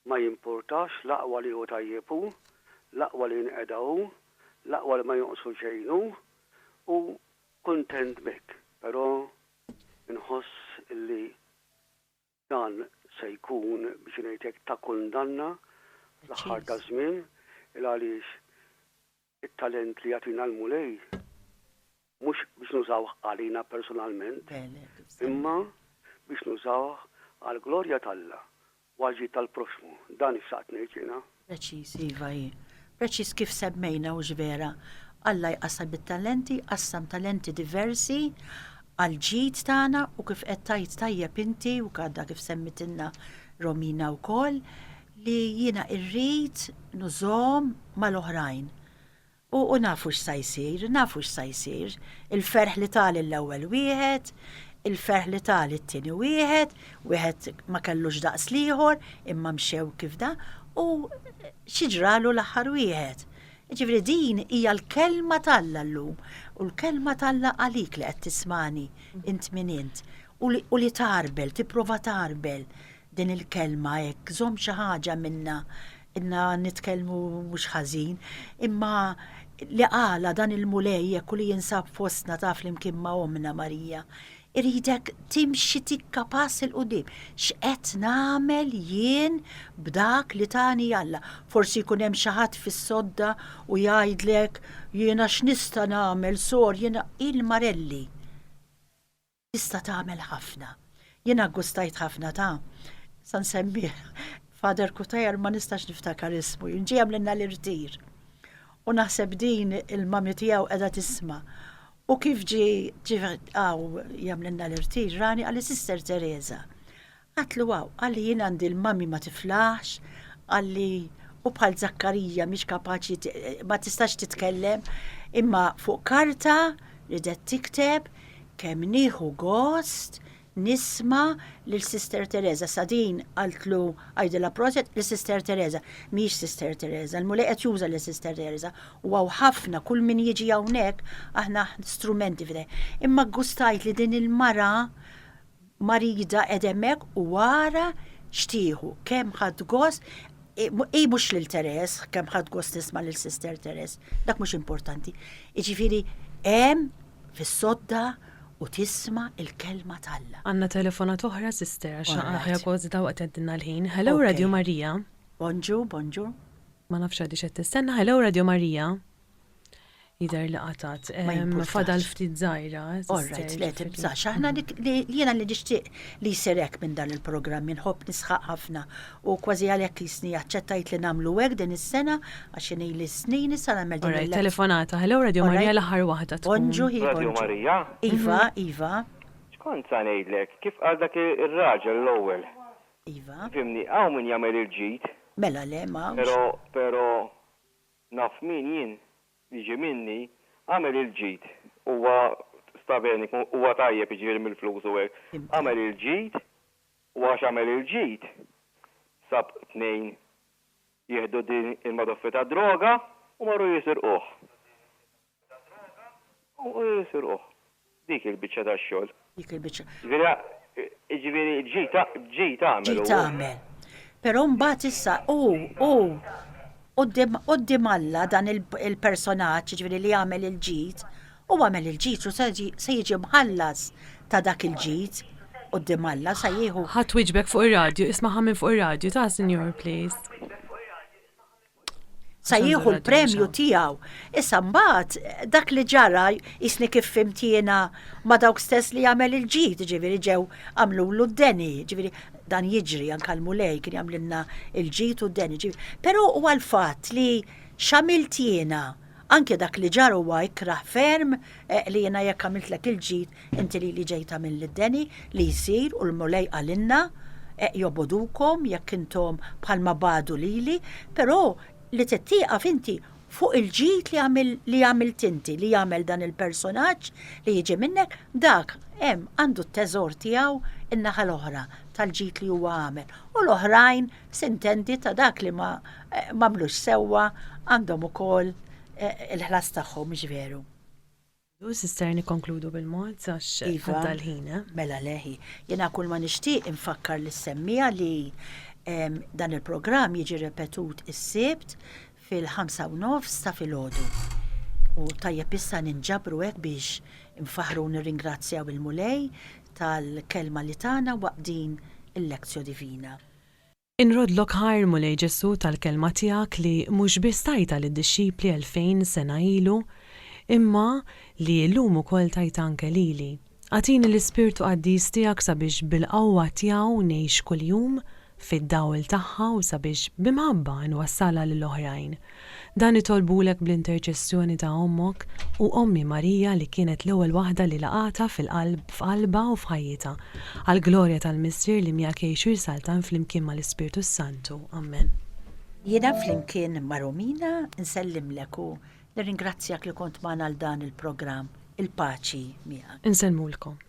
ma jimpurtax l-aqwa li hu tajjeb hu, l-aqwa li jinqeda hu, l-aqwa li ma jonqsu xejn hu u kuntent b'hekk. Però nħoss li Dan se jkun, biex ngħid hekk, ta' kundanna fl-aħħar taż-żmien, il-għaliex it-talent li jagħtina l-Mulej mhux biex nużawh għalina personalment, imma biex nużawh għall-glorja t'Alla u għall-ġid tal-proxxmu. Dan xtaqt ngħid jiena. Preċiż, iva hi. Preċiż kif semmejna hux vera? Alla jqassam it-talenti, jqassam talenti diversi għall-ġid tagħna u kif qed tgħid tajjeb inti u għadha kif semmitilna Romina wkoll li jiena rrid nużhom mal-oħrajn. U u nafu x'sa jsir, nafu x'sa jsir. Il-ferħ li ta lill-ewwel wieħed, il-ferħ li ta lit-tieni wieħed, wieħed ma kellux daqs l-ieħor, imma mxew kif da, u xi ġralu l-aħħar wieħed. Jiġifieri din hija l-kelma t'Alla llum, u l-kelma t'Alla għalik li qed tismagħni, int min int, u li, u li tgħarbel, tipprova tgħarbel din il-kelma hekk, żomm xi ħaġa minnha, ilna nitkellmu mhux ħażin, imma li qalha dan il-Mulej hekk u li jinsab fostna ta' flimkien ma' Ommna Marija, iridek timxi tikka pass 'il quddiem. X'qed nagħmel jien b'dak li tani Alla? Forsi jkun hemm xi ħadd fis-sodda u jgħidlek jiena x'nista' nagħmel, sor, jiena il-Marelli. Tista' tagħmel ħafna. Jiena ggustajt ħafna ta' sa nsemmih Father Cutajar ma nistax niftakar ismu, jien ġie jagħmlilna l-irtir. U naħseb din il-mami tiegħu qiegħda tisma'. U kif ġie ġie hawn jagħmlilna l-irtir rani qalli Sister Teresa. Għadtlu hawn, qalli jien għandi l-mami ma tiflaħx, qalli. U bħal Zakkarija mhix kapaċi ma tistax titkellem, imma fuq karta ridet tikteb kemm nieħu gost nisma' lil Sister Teresa. Sa din qaltlu għidilha proset lil Sister Teresa. Mhijiex Sister Teresa, il-Mulej qed juża lil Sister Teresa u hawn ħafna kull min jiġi hawnhekk aħna strumenti f'idejh. Imma ggustajt li din il-mara marida qed hemmhekk u ara x'tieħu, kemm ħadt gost, hi mhux lil Teres, kemm ħadt gost nisma' lil Sister Teres, dak mhux importanti. Jiġifieri hemm fis-sodda u tisma' l-kelma t'Alla. Għandna telefonata oħra sister għax aħjar kważi dalwaqt jgħaddilna l-ħin. Hello Radio Maria. Bonġu, bonġu. Ma nafx għadhiex qed tistenna. Hello Radio Maria. Jidher li qatat. Fadal ftit żgħira. Eh, All right, le tibżax. Aħna li jiena li nixtieq li jsir hekk minn dan il-programm inħobb nisħaq ħafna u kważi għalhekk jisni aċċettajt li nagħmlu hekk din is-sena għax jien ili snin issa nagħmel din il Telefonata. Hello Radio Maria l-aħħar waħda. Bonġu hi. Radio Maria. Iva, iva. X'kont sa ngħidlek, kif qal dak ir-raġel l-ewwel. Iva. Fimni, hawn min jagħmel il-ġid. Mela le ma. Però, però Naf min jien, li ġie minni, għamel il-ġid, huwa sta bene, huwa tajjeb jiġifieri mill-flus u hekk, għamel il-ġid u għax għamel il-ġid sab tnejn jieħdu din il-madoffi tad-droga u marru jisirquh. U jisirquh. Dik il-biċċa tax-xogħol. Dik il-biċċa. Jiġifieri ġid ġid għamel. Ġid għamel. Però mbagħad issa hu hu quddiem quddiem Alla dan il-personaġġ jiġifieri li għamel il-ġid, hu għamel il-ġid u se jiġi mħallas ta' dak il-ġid quddiem Alla sa jieħu. Ħa twieġbek fuq ir-radju, ismagħha minn fuq ir-radju ta' Sinjur please. Sa jieħu l-premju tiegħu. Issa mbagħad dak li ġara jisni kif fhimt jiena ma' dawk stess li għamel il-ġid, ġifieri ġew għamlulu d-deni, ġifieri dan jiġri anke l-Mulej kien jagħmlilna l-ġid u d-deni. Ġifieri, però huwa l-fatt li x'għamilt jiena, anke dak li ġara huwa ikrah ferm eh, li jiena jekk għamiltlek il-ġid Inti lili ġejt tagħmilli d-deni li jsir u l-Mulej qalilna, Jobogħdukom jekk intom bħalma bagħdu lili, però li trid tieqaf inti fuq il-ġid li għamil li għamilt inti, li għamel dan il-personaġġ li jiġi minnek, dak hemm għandu t-teżor tiegħu in-naħa l-oħra tal-ġid li huwa għamel. U l-oħrajn sintendi ta' dak li ma m'għamlux sewwa għandhom ukoll il-ħlas tagħhom, mhux veru? U sister nikkonkludu bil-mod għax Iva, għadda l-ħin, eh? Mela leħi. Jiena kull ma nixtieq infakkar lis-semmiegħa li dan il-programm jiġi repetut is-Sibt fil-ħamsa u nofs ta' filgħodu. U tajjeb issa ninġabru hekk biex infaħħru u nirringrazzjaw il-Mulej tal-kelma li tana waqt din il-Lectio Divina. Inroddlok ħajr Mulej Ġesù tal-kelma tiegħek li mhux biss tajtha lid-dixxipli 2000 sena ilu, imma li llum ukoll tajtha anke lili. Agħtini l-Ispirtu Qaddis tiegħek sabiex bil-qawwa tiegħu ngħix kuljum fid-dawl tagħha u sabiex b'imħabba nwassalha lill-oħrajn. Dan nitolbulek bl-interċessjoni ta' Ommok u Ommi Marija li kienet l-ewwel waħda li laqgħatha fil-qalb f'qalbha u f'ħajjitha. Għall-glorja tal-Missier li miegħek jgħix u jsaltan flimkien mal-Ispirtu s-Santu. Ammen. Jiena flimkien ma' Romina nsellimlek u nirringrazzjak li kont magħna għal dan il-programm. Il-paċi miegħek. Insellmulkom.